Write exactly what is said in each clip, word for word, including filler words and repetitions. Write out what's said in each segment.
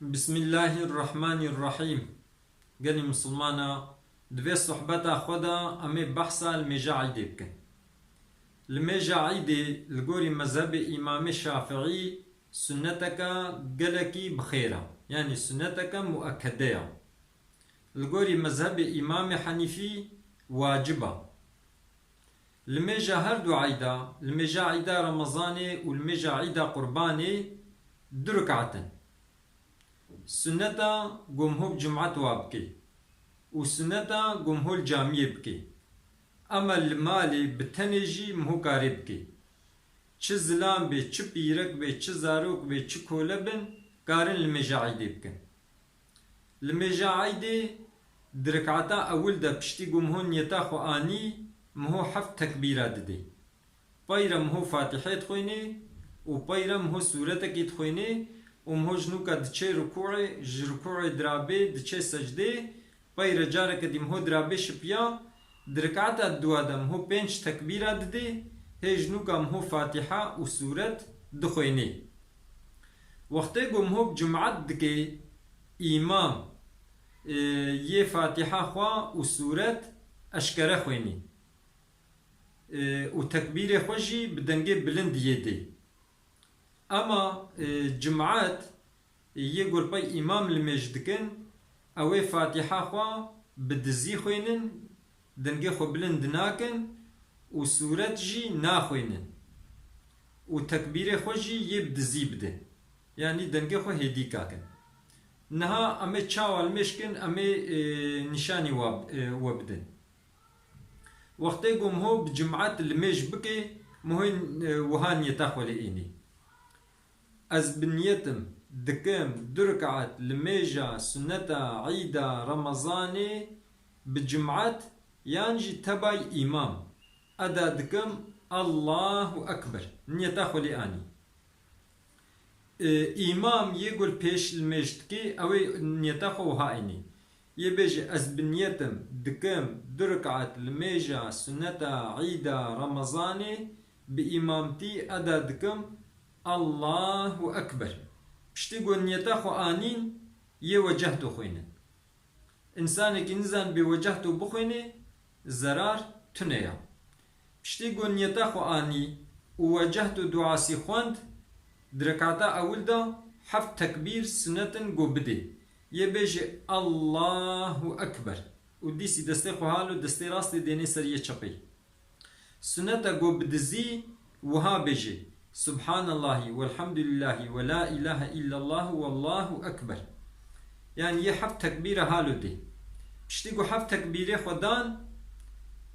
Bismillahirrahmanirrahîm. Gelî misilmana, di vê sohbeta xwe de em ê behsa limêja Îdê bikin. Limêja Îdê li gorî mezhebê Îmamê Şafiî sunneteke gelekî bi xêr e, yanî sunneteke muekede ye. Li gorî mezhebê Îmamê Henîfî wacib e. Limêja her du eyda, limêja eyda Remezanê û limêja eyda Qurbanê du rik'at in. Sunneta ku miho bi cum'et wa bike û sunneta ku miho li camiyê bike. Ema li malê bi tenê jî miho kare bike. Çi zilam bê, çi pîrek bê, çi zarok bê, çi kole bin, karin limêja Îdê bikin. Limêja Eydê di rikata ewil de piştî ku miho niyeta xwe anî, miho heft tekbîra didê. Peyre miho Fatîhê dixwênê û peyre miho sûretekî dixwênê û miho ji nûka diçê rikûê, ji rikûê dirabê diçê secdê, peyre careke dî miho dirabê şipiya, di rikata dua de miho pênc tekbîra didê, hê ji nûka miho Fatîha û sûret dixwênê. Wextê ku miho bi cum'et dike, îmam, e, yê Fatîha xwe û sûret eşkere xwênî. E, û tekbîrê xwe jî bi dengê bilind yê dê. Ema, e, cum'et, e, yê ku li pey îmam limêj dikin, ew ê Fatîha xwe bi dizî xwênin, dengê xwe bilind nakin û sûret jî naxwênin û tekbîrê xwe jî yê bi dizî bidin. Yanî dengê xwe hêdî kakin. Niha em ê çawa limêj kin, em ê, e, nîşanî wa, e, we bidin. Wextê ku miho bi cum'et limêj bike, miho, e, wiha niyeta xwe lê ênê. Ez bi niyetim dikim du rik'at limêja sunneta Îda Remezanê bi cum'et yan jî tebayî îmam. Eda dikim Allahu Ekber. Niyeta xwe lê anî. E, îmam yê ku li pêş limêj dikê, ew ê niyeta xwe wiha ênê. Yê bêje, ez bi niyetim dikim du rik'at limêja sunneta Îda Remezanê bi îmamtî eda dikim Allahu Ekber. Piştî ku niyeta xwe anîn, yê wecehto xwênin. Însanekî nizan bê wecehto bixwênê, zerar tune ya. Piştî ku niyeta xwe anî û wecehto duasî xwend, di rekata ewil de heft tekbîr sunet in ku bidê. Yê bêje Allahu Ekber û dîsî destê xwe halo destê rastê dênê ser yê çepê. Suneta ku bi dizî wiha bêjê, Subhanallahî welhamdulillahî we la ilahe illallahu wallahu ekber. Yanî yê heft tekbîra halo dê. Piştî ku heft tekbîrê xwe dan,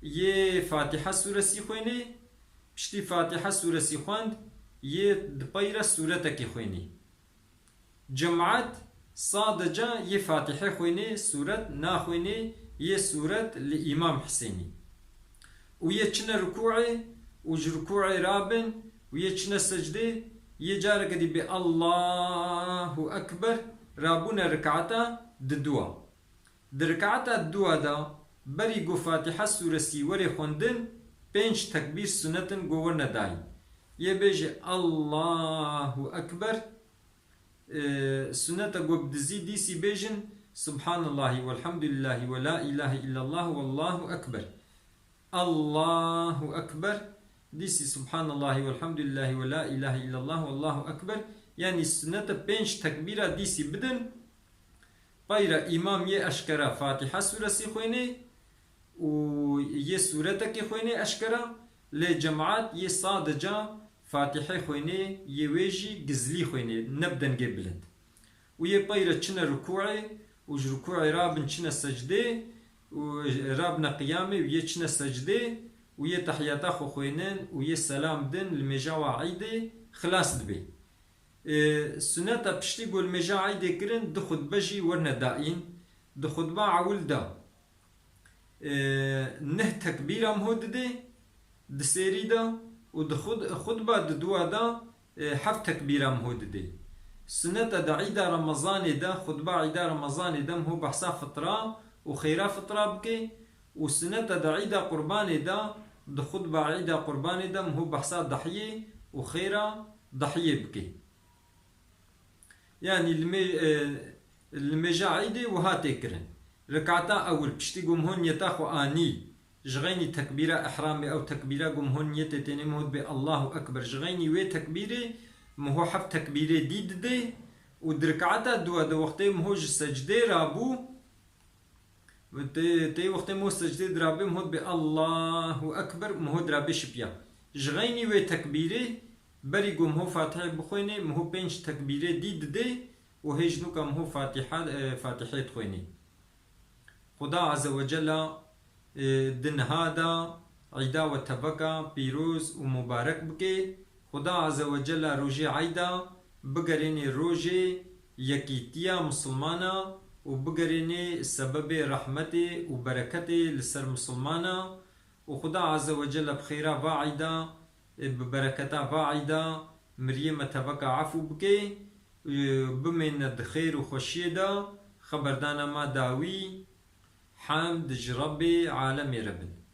yê Fatiha sûresî xwênê, piştî Fatiha sûresî xwend, yê di pey re sûretekî xwênê. Cemaet sadece yê Fatihê xwênê, sûret naxwênê, yê sûret li Îmam Hisênî. Û yê çine rukûê û ji rukûê rabin û yê çine secdê, yê careke dî bê Allahu Ekber, rabûne rikata di dua. Di rikata dua de berî ku Fatiha sûresî were xwendin, pênc tekbîr sunet in ku werne dayîn. Yê bêje Allahu Ekber, e, suneta ku bi dizî dîsî bêjin, Subhanallahî welhamdulillahî we la ilahe illallah wallahu ekber. Allahu Ekber. Dîsî Subhanallahî welhamdulillahî we la ilahe illallah wallahu ekber. Yanî suneta pênc tekbîra dîsî bidin. Peyra îmam yê eşkera Fatiha sûresî xwênê û yê sûretekê xwênê eşkera, lê cemaet yê sadece Fatihê xwênê, yê wê jî gizlî xwênê, ne bi dengê bilind. Û yê peyre çine rukûê û ji rukûê rabin çine secdê û rabine qiyamê û yê çine secdê û yê tehiyata xwe xwênin û yê selam din, limêja wa Eydê xilas dibê. E, suneta piştî ku limêja Eydê kirin, du xutbe jî werne dayîn. Di xutba ewil de, e, neh tekbîra miho didê di sêrî de û di xut-, xutba di dua de, e, heft tekbîra miho didê. Suneta di Îda Remezanê de, xutba Îda Remezanê de miho behsa fitra û xêra fitra bike û suneta di Îda Qurbanê de, di xutba Îda Qurbanê de miho behsa dahiyê û xêra dahiyê bike. Yanî li mê-, e, li mêja Eydê wiha tê kirin. Rikata ewil piştî ku miho niyeta xwe anî, ji xeynî tekbîra ihramê, ew tekbîra ku miho niyetê tênê miho dibê Allahu Ekber. Ji xeynî wê tekbîrê miho heft tekbîrê dî didê û di rikata duwa de wextê miho ji secdê rabû, Tê, tê wextê mo secdê dirabê, miho dibê Allahu Ekber, miho dirabê şipiya. Ji xeynî wê tekbîrê, berî ku miho Fatihê bixwênê, miho pênc tekbîrê dî didê û hê ji nûka miho Fatiha, e, Fatihê dixwênê. Xuda Azze ve Cella, e, di niha de Îda we teveka pîroz û mubarek bike. Xuda Azze ve Cella rojê Eyda bigerênê rojê yekîtiya misilmana û bigerênê sebebê rehmetê û bereketê li ser misilmana û Xuda Azze ve Cella bi xêra va Eyda, bi bereketa va Eyda miriyê me teveka efû bike, bimêne di xêr û xweşiyê de, xeberdana me dawî, hemd ji Rebbê alemê re bin.